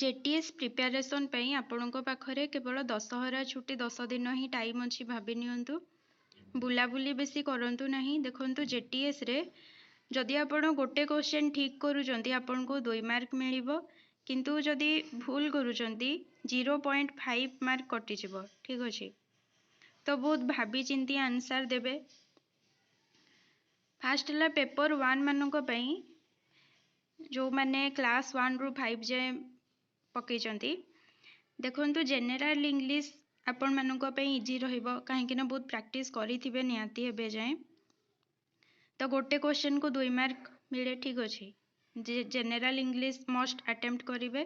JTS preparation ପାଇଁ ଆପଣଙ୍କ ପାଖରେ କେବଳ ଦଶହରା ଛୁଟି 10 ଦିନ ହିଁ ଟାଇମ୍ ଅଛି ଭାବି ନିଅନ୍ତୁ। ବୁଲାବୁଲି ବେଶୀ କରନ୍ତୁ ନାହିଁ। ଦେଖନ୍ତୁ, ଜେଟିଏସ୍ରେ ଯଦି ଆପଣ ଗୋଟେ କ୍ୱେଶ୍ଚନ୍ ଠିକ୍ କରୁଛନ୍ତି, ଆପଣଙ୍କୁ 2 ମାର୍କ ମିଳିବ। କିନ୍ତୁ ଯଦି ଭୁଲ କରୁଛନ୍ତି, 0.5 ମାର୍କ କଟିଯିବ। ଠିକ୍ ଅଛି? ତ ବହୁତ ଭାବି ଚିନ୍ତି ଆନ୍ସର୍ ଦେବେ। ଫାଷ୍ଟ ହେଲା ପେପର୍ ୱାନ୍ ମାନଙ୍କ ପାଇଁ, ଯେଉଁମାନେ କ୍ଲାସ୍ 1ରୁ 5 ଯାଏଁ ପକେଇଛନ୍ତି। ଦେଖନ୍ତୁ, ଜେନେରାଲ ଇଂଲିଶ ଆପଣମାନଙ୍କ ପାଇଁ ଇଜି ରହିବ, କାହିଁକିନା ବହୁତ ପ୍ରାକ୍ଟିସ୍ କରିଥିବେ ନିହାତି ଏବେ ଯାଏଁ। ତ ଗୋଟେ କ୍ୱେଶ୍ଚନ୍କୁ 2 ମାର୍କ ମିଳେ। ଠିକ୍ ଅଛି? ଜେନେରାଲ ଇଂଲିଶ ମଷ୍ଟ ଆଟେମ୍ପ୍ଟ କରିବେ।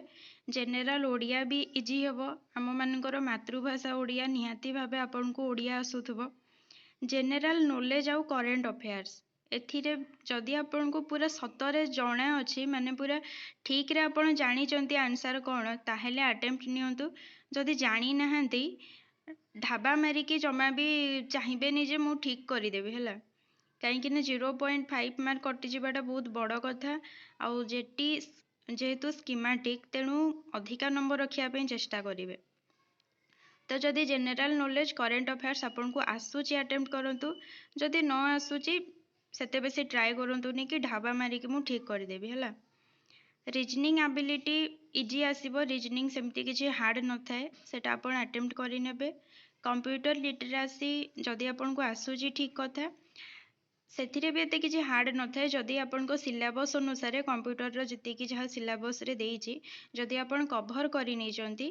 ଜେନେରାଲ ଓଡ଼ିଆ ବି ଇଜି ହେବ। ଆମମାନଙ୍କର ମାତୃଭାଷା ଓଡ଼ିଆ, ନିହାତି ଭାବେ ଆପଣଙ୍କୁ ଓଡ଼ିଆ ଆସୁଥିବ। ଜେନେରାଲ ନଲେଜ୍ ଆଉ କରେଣ୍ଟ ଆଫେୟାର୍ସ, ଏଥିରେ ଯଦି ଆପଣଙ୍କୁ ପୁରା ସତରେ ଜଣା ଅଛି, ମାନେ ପୁରା ଠିକ୍ରେ ଆପଣ ଜାଣିଛନ୍ତି ଆନ୍ସର୍ କ'ଣ, ତାହେଲେ ଆଟେମ୍ପ୍ଟ ନିଅନ୍ତୁ। ଯଦି ଜାଣିନାହାନ୍ତି, ଢାବା ମାରିକି ଜମା ବି ଚାହିଁବେନି ଯେ ମୁଁ ଠିକ୍ କରିଦେବି, ହେଲା? କାହିଁକିନା 0.5 ମାର୍କ କଟିଯିବାଟା ବହୁତ ବଡ଼ କଥା। ଆଉ ଜେଟି ଯେହେତୁ ସ୍କିମାଟିକ୍, ତେଣୁ ଅଧିକା ନମ୍ବର ରଖିବା ପାଇଁ ଚେଷ୍ଟା କରିବେ। ତ ଯଦି ଜେନେରାଲ ନଲେଜ୍, କରେଣ୍ଟ ଆଫେୟାର୍ସ ଆପଣଙ୍କୁ ଆସୁଛି, ଆଟେମ୍ପ୍ଟ କରନ୍ତୁ। ଯଦି ନ ଆସୁଛି, ସେତେ ବେଶୀ ଟ୍ରାଏ କରନ୍ତୁନି କି ଢାବା ମାରିକି ମୁଁ ଠିକ୍ କରିଦେବି, ହେଲା? ରିଜନିଂ ଆବିଲିଟି ଇଜି ଆସିବ। ରିଜନିଂ ସେମିତି କିଛି ହାର୍ଡ଼ ନଥାଏ, ସେଇଟା ଆପଣ ଆଟେମ୍ପ୍ଟ କରିନେବେ। କମ୍ପ୍ୟୁଟର ଲିଟରାସି ଯଦି ଆପଣଙ୍କୁ ଆସୁଛି, ଠିକ୍ କଥା। ସେଥିରେ ବି ଏତେ କିଛି ହାର୍ଡ଼ ନଥାଏ। ଯଦି ଆପଣଙ୍କ ସିଲାବସ୍ ଅନୁସାରେ କମ୍ପ୍ୟୁଟରର ଯେତିକି ଯାହା ସିଲାବସ୍ରେ ଦେଇଛି, ଯଦି ଆପଣ କଭର୍ କରିନେଇଛନ୍ତି,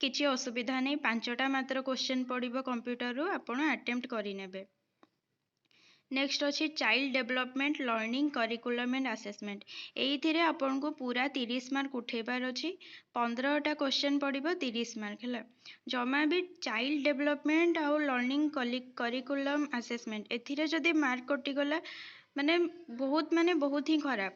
କିଛି ଅସୁବିଧା ନାହିଁ। ପାଞ୍ଚଟା ମାତ୍ର କ୍ୱେଶ୍ଚନ୍ ପଡ଼ିବ କମ୍ପ୍ୟୁଟରରୁ, ଆପଣ ଆଟେମ୍ପ୍ଟ କରିନେବେ। ନେକ୍ସଟ ଅଛି child development, learning curriculum and assessment। ଏଇଥିରେ ଆପଣଙ୍କୁ ପୁରା 30 ମାର୍କ ଉଠେଇବାର ଅଛି। 15ଟା କ୍ୱେଶ୍ଚନ୍ ପଡ଼ିବ, 30 ମାର୍କ, ହେଲା? ଜମା ବି ଚାଇଲ୍ଡ ଡେଭଲପମେଣ୍ଟ ଆଉ ଲର୍ଣ୍ଣିଂ କରିକୁଲମ୍ ଆସେସମେଣ୍ଟ, ଏଥିରେ ଯଦି ମାର୍କ କଟିଗଲା, ମାନେ ବହୁତ, ମାନେ ବହୁତ ହିଁ ଖରାପ।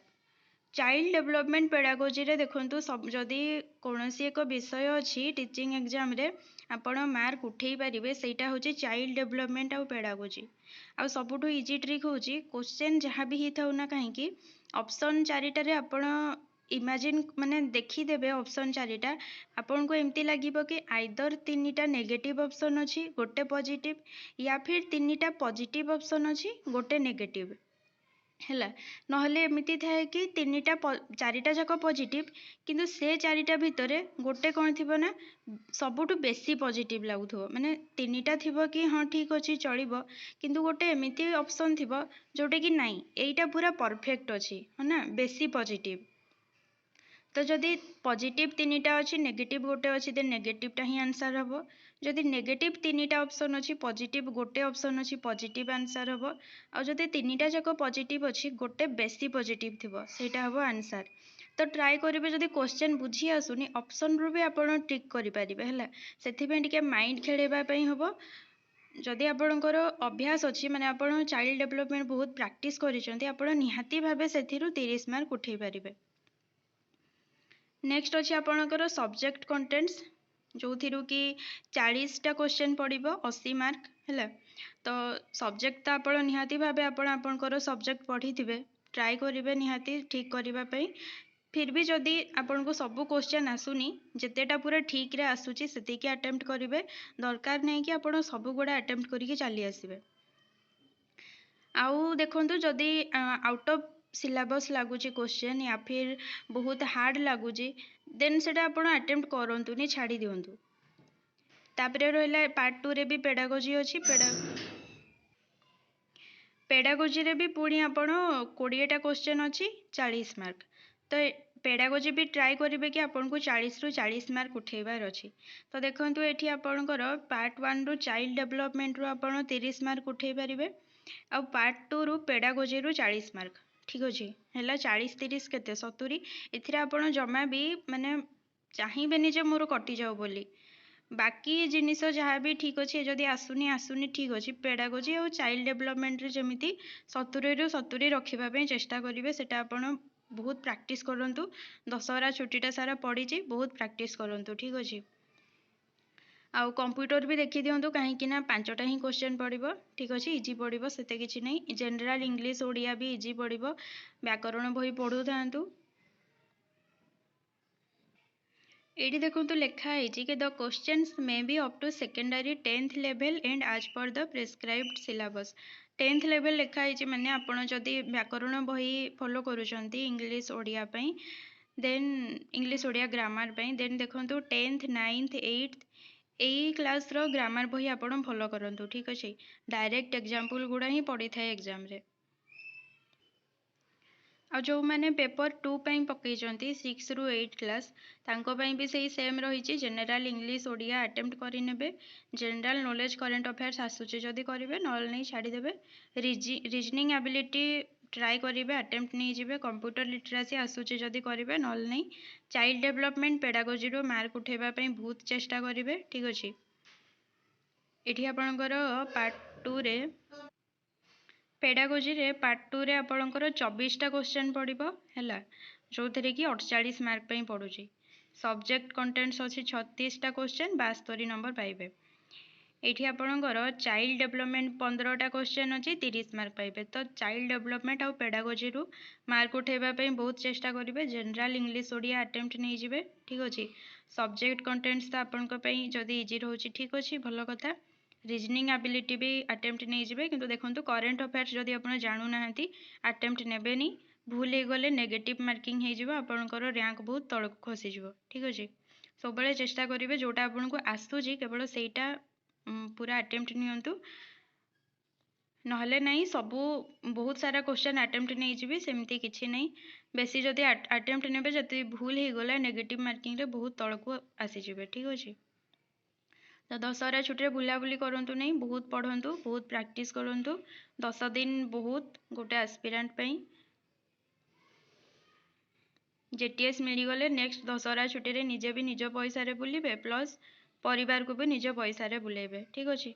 ଚାଇଲ୍ଡ ଡେଭଲପମେଣ୍ଟ ପେଡ଼ାଗୋଜିରେ ଦେଖନ୍ତୁ, ସବୁ ଯଦି କୌଣସି ଏକ ବିଷୟ ଅଛି ଟିଚିଂ ଏକ୍ଜାମରେ ଆପଣ ମାର୍କ ଉଠେଇ ପାରିବେ, ସେଇଟା ହେଉଛି ଚାଇଲ୍ଡ ଡେଭଲପମେଣ୍ଟ ଆଉ ପେଡ଼ାଗୋଜି। ଆଉ ସବୁଠୁ ଇଜି ଟ୍ରିକ୍ ହେଉଛି, କ୍ୱେଶ୍ଚନ୍ ଯାହା ବି ହେଇଥାଉ ନା କାହିଁକି, ଅପସନ୍ ଚାରିଟାରେ ଆପଣ ଇମାଜିନ୍ ମାନେ ଦେଖିଦେବେ। ଅପସନ୍ ଚାରିଟା ଆପଣଙ୍କୁ ଏମିତି ଲାଗିବ କି ଆଇଦର ତିନିଟା ନେଗେଟିଭ୍ ଅପସନ୍ ଅଛି, ଗୋଟେ ପଜିଟିଭ୍, ୟା ଫିର୍ ତିନିଟା ପଜିଟିଭ୍ ଅପସନ୍ ଅଛି, ଗୋଟେ ନେଗେଟିଭ୍, ହେଲା? ନହେଲେ ଏମିତି ଥାଏ କି ତିନିଟା ଚାରିଟା ଯାକ ପଜିଟିଭ୍, କିନ୍ତୁ ସେ ଚାରିଟା ଭିତରେ ଗୋଟେ କ'ଣ ଥିବ ନା ସବୁଠୁ ବେଶୀ ପଜିଟିଭ୍ ଲାଗୁଥିବ। ମାନେ ତିନିଟା ଥିବ କି ହଁ, ଠିକ୍ ଅଛି, ଚଳିବ, କିନ୍ତୁ ଗୋଟେ ଏମିତି ଅପସନ୍ ଥିବ ଯେଉଁଟାକି ନାଇଁ, ଏଇଟା ପୁରା ପରଫେକ୍ଟ ଅଛି, ହଁ ନା ବେଶୀ ପଜିଟିଭ୍। ତ ଯଦି ପଜିଟିଭ୍ ତିନିଟା ଅଛି, ନେଗେଟିଭ୍ ଗୋଟେ ଅଛି, ଦେନ୍ ନେଗେଟିଭ୍ଟା ହିଁ ଆନ୍ସର୍ ହେବ। ଯଦି ନେଗେଟିଭ୍ ତିନିଟା ଅପସନ୍ ଅଛି, ପଜିଟିଭ୍ ଗୋଟେ ଅପସନ୍ ଅଛି, ପଜିଟିଭ୍ ଆନ୍ସର୍ ହେବ। ଆଉ ଯଦି ତିନିଟା ଯାକ ପଜିଟିଭ୍ ଅଛି, ଗୋଟେ ବେଶୀ ପଜିଟିଭ୍ ଥିବ, ସେଇଟା ହେବ ଆନ୍ସର୍। ତ ଟ୍ରାଏ କରିବେ, ଯଦି କ୍ୱେଶ୍ଚନ୍ ବୁଝି ଆସୁନି, ଅପସନ୍ରୁ ବି ଆପଣ ଟିକ୍ କରିପାରିବେ, ହେଲା? ସେଥିପାଇଁ ଟିକେ ମାଇଣ୍ଡ ଖେଳେଇବା ପାଇଁ ହେବ। ଯଦି ଆପଣଙ୍କର ଅଭ୍ୟାସ ଅଛି, ମାନେ ଆପଣ ଚାଇଲ୍ଡ ଡେଭଲପମେଣ୍ଟ ବହୁତ ପ୍ରାକ୍ଟିସ୍ କରିଛନ୍ତି, ଆପଣ ନିହାତି ଭାବେ ସେଥିରୁ 30 ମାର୍କ ଉଠେଇ ପାରିବେ। ନେକ୍ସଟ ଅଛି ଆପଣଙ୍କର ସବଜେକ୍ଟ କଣ୍ଟେଣ୍ଟସ୍, ଯେଉଁଥିରୁ କି 40ଟା କ୍ୱେଶ୍ଚନ୍ ପଡ଼ିବ, 80 ମାର୍କ, ହେଲା? ତ ସବଜେକ୍ଟ ତ ଆପଣ ନିହାତି ଭାବେ ଆପଣ ଆପଣଙ୍କର ସବଜେକ୍ଟ ପଢ଼ିଥିବେ। ଟ୍ରାଏ କରିବେ ନିହାତି ଠିକ୍ କରିବା ପାଇଁ। ଫିର୍ ବି ଯଦି ଆପଣଙ୍କୁ ସବୁ କ୍ୱେଶ୍ଚନ୍ ଆସୁନି, ଯେତେଟା ପୁରା ଠିକ୍ରେ ଆସୁଛି ସେତିକି ଆଟେମ୍ପ୍ଟ କରିବେ। ଦରକାର ନାହିଁ କି ଆପଣ ସବୁଗୁଡ଼ା ଆଟେମ୍ପ୍ଟ କରିକି ଚାଲି ଆସିବେ। ଆଉ ଦେଖନ୍ତୁ, ଯଦି ଆଉଟ୍ ଅଫ୍ ସିଲାବସ୍ ଲାଗୁଛି କ୍ୱେଶ୍ଚନ୍, ୟା ଫିର୍ ବହୁତ ହାର୍ଡ଼ ଲାଗୁଛି, ଦେନ୍ ସେଇଟା ଆପଣ ଆଟେମ୍ପ୍ଟ କରନ୍ତୁନି, ଛାଡ଼ି ଦିଅନ୍ତୁ। ତାପରେ ରହିଲା ପାର୍ଟ ଟୁରେ ବି ପେଡ଼ାଗୋଜି ଅଛି। ପେଡ଼ାଗୋଜିରେ ବି ପୁଣି ଆପଣ 20ଟା କ୍ୱେଶ୍ଚନ୍ ଅଛି, 40 ମାର୍କ। ତ ପେଡ଼ାଗୋଜି ବି ଟ୍ରାଏ କରିବେ କି ଆପଣଙ୍କୁ 40ରୁ 40 ମାର୍କ ଉଠେଇବାର ଅଛି। ତ ଦେଖନ୍ତୁ, ଏଠି ଆପଣଙ୍କର ପାର୍ଟ ୱାନ୍ରୁ ଚାଇଲ୍ଡ ଡେଭଲପମେଣ୍ଟରୁ ଆପଣ 30 ମାର୍କ ଉଠେଇ ପାରିବେ ଆଉ ପାର୍ଟ ଟୁରୁ ପେଡ଼ାଗୋଜିରୁ 40 ମାର୍କ। ଠିକ୍ ଅଛି? ହେଲା, 40 30 କେତେ? 70। ଏଥିରେ ଆପଣ ଜମା ବି ମାନେ ଚାହିଁବେନି ଯେ ମୋର କଟିଯାଉ ବୋଲି। ବାକି ଜିନିଷ ଯାହା ବି ଠିକ୍ ଅଛି, ଯଦି ଆସୁନି ଆସୁନି, ଠିକ୍ ଅଛି। ପେଡ଼ାଗୋଜି ଆଉ ଚାଇଲ୍ଡ ଡେଭଲପମେଣ୍ଟରେ ଯେମିତି 70ରୁ 70 ରଖିବା ପାଇଁ ଚେଷ୍ଟା କରିବେ, ସେଇଟା ଆପଣ ବହୁତ ପ୍ରାକ୍ଟିସ୍ କରନ୍ତୁ। ଦଶହରା ଛୁଟିଟା ସାରା ପଡ଼ିଛି, ବହୁତ ପ୍ରାକ୍ଟିସ୍ କରନ୍ତୁ। ଠିକ୍ ଅଛି? ଆଉ କମ୍ପ୍ୟୁଟର ବି ଦେଖିଦିଅନ୍ତୁ, କାହିଁକି ନା ପାଞ୍ଚଟା ହିଁ କ୍ୱେଶ୍ଚନ୍ ପଡ଼ିବ। ଠିକ୍ ଅଛି? ଇଜି ପଡ଼ିବ, ସେତେ କିଛି ନାହିଁ। ଜେନେରାଲ ଇଂଲିଶ ଓଡ଼ିଆ ବି ଇଜି ପଡ଼ିବ। ବ୍ୟାକରଣ ବହି ପଢ଼ୁଥାନ୍ତୁ। ଏଇଠି ଦେଖନ୍ତୁ ଲେଖା ହେଇଛି କି the questions may be up to secondary 10th level and as per the prescribed syllabus। 10th level ଲେଖା ହେଇଛି ମାନେ ଆପଣ ଯଦି ବ୍ୟାକରଣ ବହି ଫଲୋ କରୁଛନ୍ତି ଇଂଲିଶ ଓଡ଼ିଆ ପାଇଁ, ଦେନ୍ ଇଂଲିଶ ଓଡ଼ିଆ ଗ୍ରାମାର ପାଇଁ, ଦେନ୍ ଦେଖନ୍ତୁ 10th, 9th, 8th ଏଇ କ୍ଲାସ୍ର ଗ୍ରାମାର ବହି ଆପଣ ଫଲୋ କରନ୍ତୁ। ଠିକ୍ ଅଛି? ଡାଇରେକ୍ଟ ଏକ୍ଜାମ୍ପଲ୍ ଗୁଡ଼ା ହିଁ ପଡ଼ିଥାଏ ଏକ୍ଜାମ୍ରେ। ଆଉ ଯେଉଁମାନେ ପେପର୍ 2 ପାଇଁ ପକାଇଛନ୍ତି, 6ରୁ 8 କ୍ଲାସ୍, ତାଙ୍କ ପାଇଁ ବି ସେଇ ସେମ୍ ରହିଛି। ଜେନେରାଲ ଇଂଲିଶ ଓଡ଼ିଆ ଆଟେମ୍ପ୍ଟ କରିନେବେ। ଜେନେରାଲ ନଲେଜ୍, କରେଣ୍ଟ ଆଫେୟାର୍ସ ଆସୁଛି ଯଦି କରିବେ, ନହେଲେ ନାହିଁ ଛାଡ଼ିଦେବେ। ରିଜନିଂ ଆବିଲିଟି ଟ୍ରାଏ କରିବେ, ଆଟେମ୍ପ୍ଟ ନେଇଯିବେ। କମ୍ପ୍ୟୁଟର ଲିଟରାସି ଆସୁଛି ଯଦି କରିବେ, ନହେଲେ ନାହିଁ। ଚାଇଲ୍ଡ ଡେଭଲପମେଣ୍ଟ, ପେଡ଼ାଗୋଜିରୁ ମାର୍କ ଉଠାଇବା ପାଇଁ ବହୁତ ଚେଷ୍ଟା କରିବେ। ଠିକ୍ ଅଛି? ଏଠି ଆପଣଙ୍କର ପାର୍ଟ 2ରେ, ପେଡ଼ାଗୋଜିରେ ପାର୍ଟ 2ରେ ଆପଣଙ୍କର 24ଟା କ୍ୱେଶ୍ଚନ୍ ପଡ଼ିବ, ହେଲା, ଯେଉଁଥିରେ କି 48 ମାର୍କ ପାଇଁ ପଡ଼ୁଛି। ସବଜେକ୍ଟ କଣ୍ଟେଣ୍ଟସ୍ ଅଛି 36ଟା କ୍ୱେଶ୍ଚନ୍, 72 ନମ୍ବର ପାଇବେ। ଏଇଠି ଆପଣଙ୍କର ଚାଇଲ୍ଡ ଡେଭଲପମେଣ୍ଟ 15ଟା କ୍ୱେଶ୍ଚନ୍ ଅଛି, 30 ମାର୍କ ପାଇବେ। ତ ଚାଇଲ୍ଡ ଡେଭଲପମେଣ୍ଟ ଆଉ ପେଡ଼ାଗୋଜିରୁ ମାର୍କ ଉଠାଇବା ପାଇଁ ବହୁତ ଚେଷ୍ଟା କରିବେ। ଜେନେରାଲ ଇଂଲିଶ ଓଡ଼ିଆ ଆଟେମ୍ପ୍ଟ ନେଇଯିବେ। ଠିକ୍ ଅଛି? ସବଜେକ୍ଟ କଣ୍ଟେଣ୍ଟସ୍ ତ ଆପଣଙ୍କ ପାଇଁ ଯଦି ଇଜି ରହୁଛି, ଠିକ୍ ଅଛି, ଭଲ କଥା। ରିଜନିଂ ଆବିଲିଟି ବି ଆଟେମ୍ପ୍ଟ ନେଇଯିବେ। କିନ୍ତୁ ଦେଖନ୍ତୁ, କରେଣ୍ଟ ଆଫେୟାର୍ସ ଯଦି ଆପଣ ଜାଣୁନାହାନ୍ତି, ଆଟେମ୍ପ୍ଟ ନେବେନି। ଭୁଲ ହେଇଗଲେ ନେଗେଟିଭ୍ ମାର୍କିଂ ହେଇଯିବ, ଆପଣଙ୍କର ର୍ୟାଙ୍କ ବହୁତ ତଳକୁ ଖସିଯିବ। ଠିକ୍ ଅଛି? ସବୁବେଳେ ଚେଷ୍ଟା କରିବେ ଯେଉଁଟା ଆପଣଙ୍କୁ ଆସୁଛି, କେବଳ ସେଇଟା ପୁରା ଆଟେମ୍ପ୍ଟ ନିଅନ୍ତୁ। ନହେଲେ ନାହିଁ, ସବୁ ବହୁତ ସାରା କ୍ୱେଶ୍ଚନ୍ ଆଟେମ୍ପ୍ଟ ନେଇଯିବି ସେମିତି କିଛି ନାହିଁ। ବେଶୀ ଯଦି ଆଟେମ୍ପ୍ଟ ନେବେ, ଯଦି ଭୁଲ ହେଇଗଲା, ନେଗେଟିଭ୍ ମାର୍କିଂରେ ବହୁତ ତଳକୁ ଆସିଯିବେ। ଠିକ୍ ଅଛି? ତ ଦଶହରା ଛୁଟିରେ ବୁଲାବୁଲି କରନ୍ତୁ ନାହିଁ, ବହୁତ ପଢ଼ନ୍ତୁ, ବହୁତ ପ୍ରାକ୍ଟିସ୍ କରନ୍ତୁ। 10 ଦିନ ବହୁତ ଗୋଟେ ଆସ୍ପିରାଣ୍ଟ ପାଇଁ। ଜେଟିଏସ୍ ମିଳିଗଲେ ନେକ୍ସଟ ଦଶହରା ଛୁଟିରେ ନିଜେ ବି ନିଜ ପଇସାରେ ବୁଲିବେ, ପ୍ଲସ୍ ପରିବାରକୁ ବି ନିଜ ପଇସାରେ ବୁଲେଇବେ। ଠିକ୍ ଅଛି?